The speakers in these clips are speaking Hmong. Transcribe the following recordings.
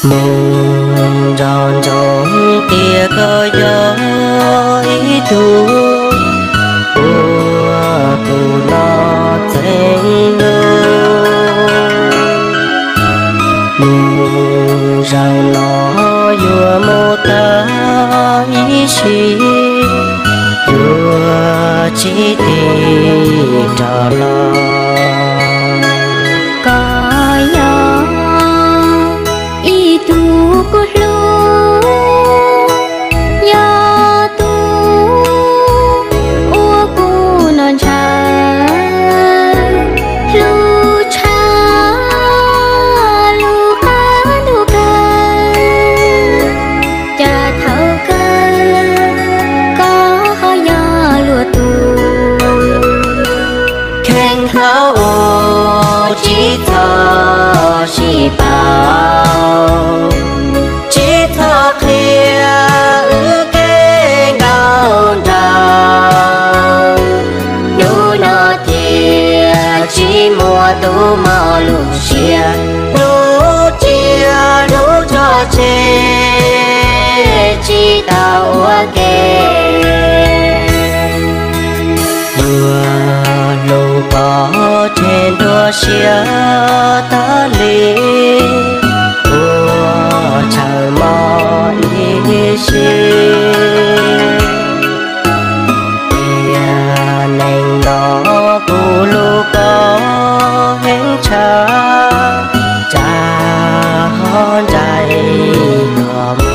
Mus nco ntsoov tias koj yog ib tug uas kuv los txeeb lug. Mus zaum no yuav mus tag ib sim, yuav tsis tig rov los. Koj yog ib tug kuv hlub, yog tus uas kuv noj ntshaw, hlub tshaj lub qab ntuj kawg. Cas thaum kawg koj ho yog luag tus. Kheev thaum ub tsis txhob sib pauv, tsis txhob qhia wb kev nkauj nraug. Hnub no tias tsis muaj tus mob lub siab, hnub tsiab hnub tso tseg tsis tau ua ke. Luag hlub koj tseg nruab siab tas li, ua tshawm mob ib sim. Tiam neej no kuv hlub koj heev tshaj, cas ho ntsais koj mus.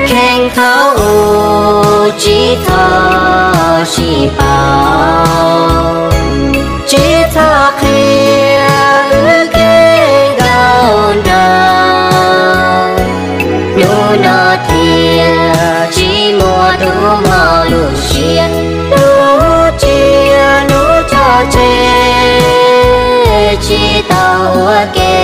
Kheev thaum ub tsis txhob sib pauv, tsis txhob qhia wb kev nkauj nraug. Hnub no tias tsis muaj tus mob lub siab, hnub tsiab hnub tso tseg tsis tau ua ke.